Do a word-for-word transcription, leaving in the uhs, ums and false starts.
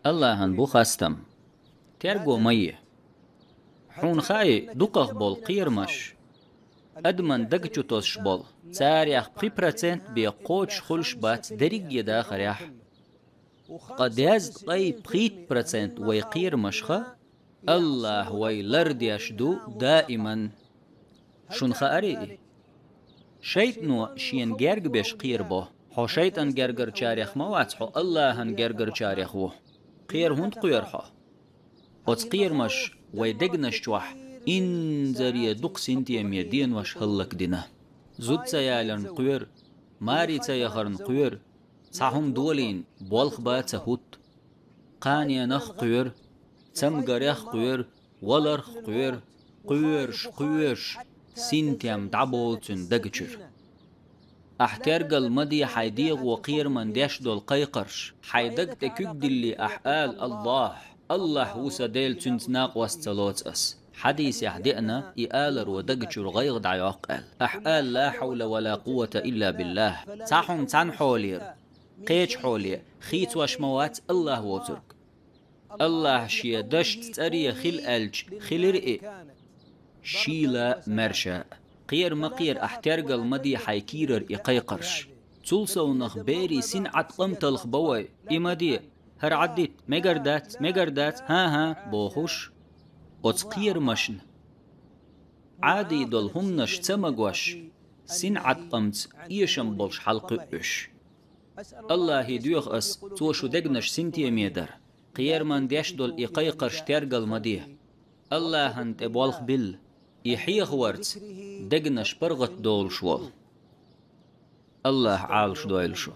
Аллахьан бу хастам. Терго ма е. Хьуна хаьий, дукхах болу кхерамаш адаман даг чу тосуш болу, царех пхи процент бен кхочуш хуьлуш бац дерриге дахарехь. Ткъа дезткъе пхийтта процент вай кхерамаш ха, Аллахь вай лардеш ду даиман. Шуна хаарий и? ШайтӀано шена герга беш кхерабо. Хьо шайтӀан гергарчарех ма вац, хьо Аллахьан гергарчарех ву. Кхера хӀунда кхоьру хьо? Оцу кхерамаш вай дегнаш чохь инзаре дукха синтеме денош хӀаллакдина. Зуда ца яларна кхоьру, маре ца яхарна кхоьру, цхьа хӀума долийна болх бан ца хӀутту. Кханенах кхоьру, цамгарех кхоьру, валарх кхоьру, кхоьруш, кхоьруш, синтем дӀаболу цуьнан даг чуьра. Ахь тергал ма де хьайн дегӀо кхераман деш долу кхайкхарш. Хьайн даг тӀе куьг диллий ахь ала: «Аллахь, Аллахь ву сан Дела, цуьнца накъост ца лоцу ас». Хьадисехь деана, и аларо даг чуьра гӀайгӀа дӀайоккху аьлла. Ахь ала: «Ла хьавла ва ла къуввата илла биллахь». Цхьа хӀума цхьана хьолера, кхечу хьоле хийцош ма вац Аллахь воцург. Аллахь шен дашца цӀаре хила аьлча, хилира и. Шийла, маьрша. Кхера ма кхера, ахь тергал ма де хьайн кийрара и кхайкхарш. Цул совнах берийн синӀат къам талхабо вай. И ма де, хӀара Ӏаддитта, мегар дац, мегар дац, хӀан-хӀа, бохуш. Оцу кхерамашна Ӏади долу хӀуманаш ца магош, синӀат къамца эшам болуш хьалакхуьу уьш. Аллахье доьху ас, Цо шу дегнаш синтеме дара. Кхераман деш долу и кхайкхарш тергал ма де. Аллахьан тӀе болх билла, и хьехаварца дегнаш паргӀатдолуш волу. Аллахь Ӏалаш дойла шу.